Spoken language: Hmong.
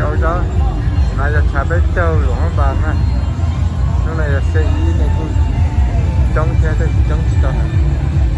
Hauv zos no yog tshav peb caug luam hab npas na. Hnub no yog xya ib, nej kuj coob thiab, tab sis coob tsis tau heev.